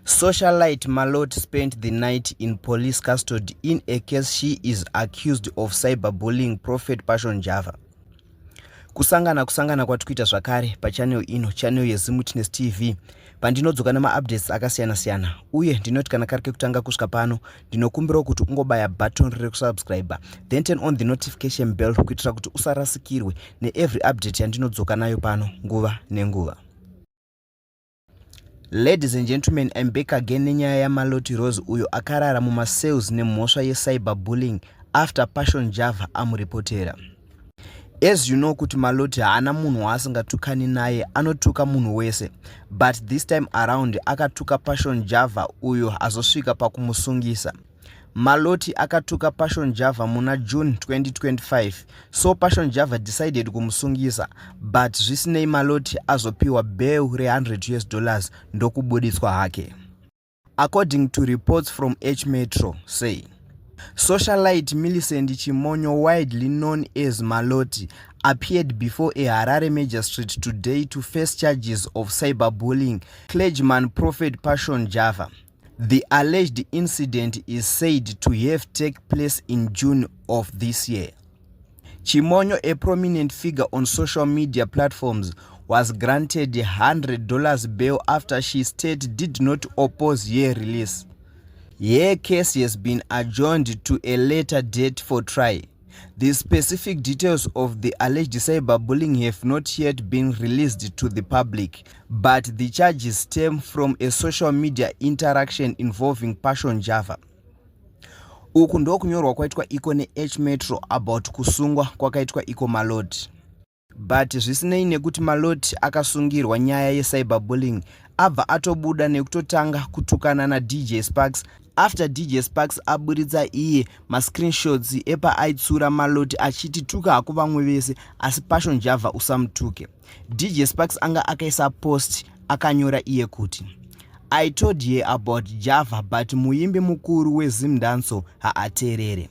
Socialite Malloti spent the night in police custody in a case she is accused of cyberbullying Prophet Passion Java. Kusangana kusangana kwatikuita zvakare pachannel ino, channel yeZimwitness TV, pandinodzoka nemaupdates akasiyana-siyana. Uye ndinoti kana kari kekutanga kusvika pano, ndinokumbirawo kuti ungobaya button rekusubscribe, then turn on the notification bell kuitira kuti usarasikirwe neevery update yandinodzoka nayo pano nguva nenguva. Ladies and gentlemen, I'm back again nenyaya yaMalloti Rose, uyo akarara mumacells nemhosva yecyberbullying after Passion Java amuripotera. As you know kuti Malloti haana munhu waasingatukani naye, anotuka munhu wese, but this time around akatuka Passion Java, uyo azosvika pakumusungisa. Malloti akatuka Passion Java muna June 2025, so Passion Java decided kumusungisa, but zvisinei, Malloti azopiwa bail re100 US dollars ndokubuditswa hake. According to reports from H Metro, say socialite Millicent Chimonyo, widely known as Malloti, appeared before a Harare magistrate today to face charges of cyberbullying clergyman Prophet Passion Java. The alleged incident is said to have taken place in June of this year. Chimonyo, a prominent figure on social media platforms, was granted $100 bail after she state did not oppose her release. Her case has been adjourned to a later date for trial. The specific details of the alleged cyberbullying have not yet been released to the public, but the charges stem from a social media interaction involving Passion Java. Uku ndokunyorwa kwaitwa iko neH Metro about kusungwa kwakaitwa iko Malloti. But zvisinei nekuti Malloti akasungirwa nyaya yecyberbullying, abva atobuda nekutotanga kutukana naDJ Sparks after DJ Sparks aburitsa iye mascreenshots epaaitsura Malloti achiti, "Tuka hako vamwe vese, asi Passion Java usamutuke." DJ Sparks anga akaisa post akanyora iye kuti, "I told her about Java, but muimbi mukuru weZimdancehall haateerere."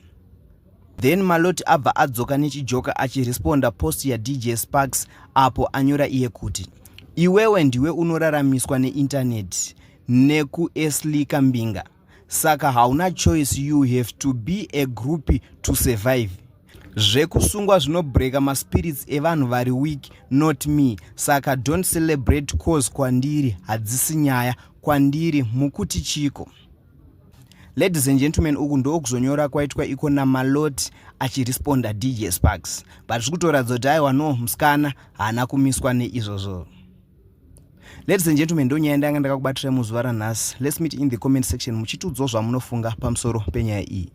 Then Malloti abva adzoka nechijoka achiresponda post yaDJ Sparks apo anyora iye kuti, "Iwewe ndiwe unoraramiswa neintaneti nekueslika mbinga, saka hauna choice, you have to be a groupie to survive. Zvekusungwa zvinobreaka maspirits evanhu vari weak, not me, saka don't celebrate, cause kwandiri hadzisi nyaya, kwandiri mukuti chiko?" Ladies and gentlemen, uku ndokuzonyora kwaitwa iko naMalloti achiresponda DJ Sparks, but zviri kutoratidza kuti aiwa, no, musikana haana kumiswa neizvozvo. Ladies and gentlemen, ndo nyaya ndanga ndakakubatirai muzuva ranhasi. Let's meet in the comment section muchitiudzawo zvamunofunga pamusoro penyaya iyi.